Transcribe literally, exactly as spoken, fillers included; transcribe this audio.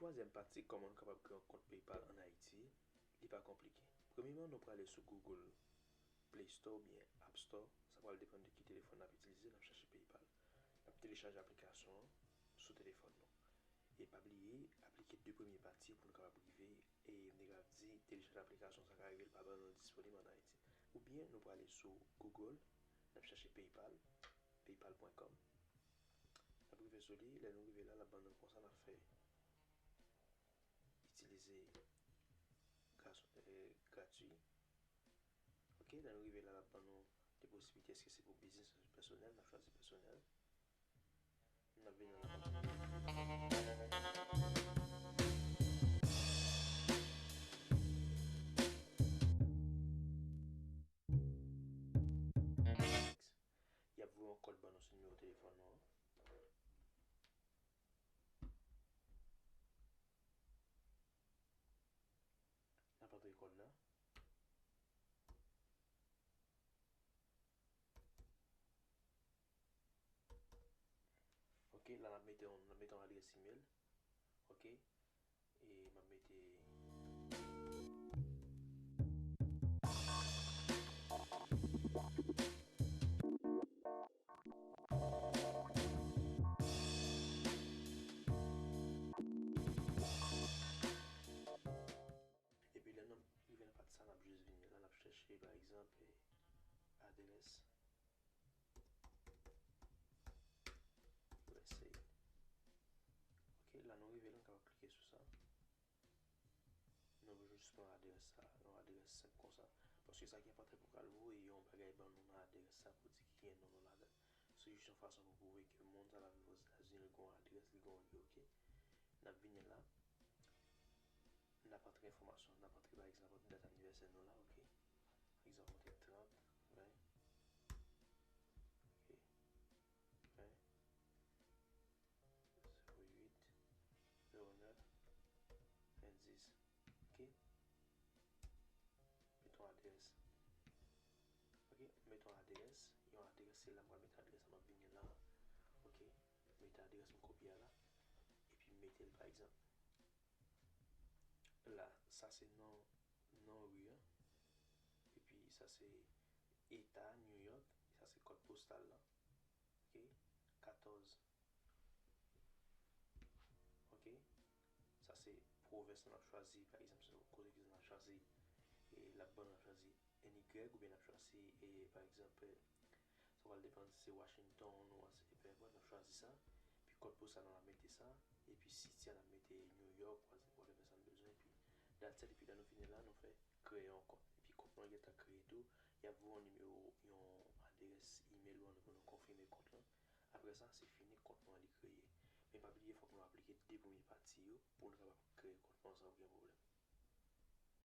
Twazyèm pati, kòman nou kapab kreye yon kont PayPal ann Ayiti, li pa konplike. Premyèman, nou prale sou Google Play Store oubyen App Store, sa pral depann de ki telefòn n ap itilize, n ap chache PayPal. N ap telechaje aplikasyon an sou telefòn nou. E pa bliye, aplike de premye pati pou nou kapab rive, e m te ka di, telechaje aplikasyon sa ka rive, l pa ban nou l disponib ann Ayiti. Oubyen nou prale sou Google, n ap chache PayPal, paypal pwen kòm. N ap rive sou li, lè nou rive la, l ap ban nou konsa, n ap fè itilize gras- eh, gratui. Ok, lè nou rive la, l ap ban nou de posiblite, èske se pou biznis oubyen pèsonèl, n ap chwazi pèsonèl. N ap vin la. Y ap voye yon kòd ban nou sou nimewo telefòn nou an. N ap antre kòd la. Ok, la n ap mete yon, n ap mete yon adrès imèl. Ok, e m ap mete Epi lè n ap rive nan pati sa, n ap jis vini la, n ap chèche, pa egzanp, adrès U S A. Ok, la nou rive la, nou kapab klike sou sa. Nou jis pran adrès sa, yon adrès senp konsa. Paske sa ki enpòtan pou pral voye yon bagay ban nou nan adrès sa pou di ki gen non nou ladan. Se jis yon fason pou pwouve ke moun sa l ap viv Ozetazini, li gen yon adrès, li gen yon li, ok? N ap vini la, n ap antre enfòmasyon, n ap antre, pa egzanp, dat anivèsè nou la, ok? Pa egzanp, antre trant, ven, ok, ven, zewo uit, zewo nèf, ven dis, ok? Met yon adrès. Ok, met yon adrès. Yon adrès, se la m pral met adrès la, m ap vini la. Ok, met adrès m kopye a la. Epi m mete l, pa egzanp. La, sa se non, non ri an. Epi sa se eta New York. Sa se kòd postal la. Ok, katòz. Ok, sa se pwovens nou ap chwazi, pa egzanp, se kote ki n ap chwazi, e l ap ban nou ap chwazi N Y oubyen n ap chwazi, e, pa egzanp, sa pral depann si se Washington ou se, peu importe, n ap chwazi sa, epi kòd postal nou ap mete sa, epi city a n ap mete New York, whatever sa n bezwen, epi that's it, epi lè nou fini la, nou fè kreye yon kont. Epi kont nou an gentan kreye tou, y ap voye yon nimewo, yon adrès email ban nou pou nou konfime kont lan. Apre sa, se fini, kont nou an li kreye. Men pa bliye, fòk nou aplike de premye pati yo pou nou kapab kreye kont nou an san okenn pwoblèm.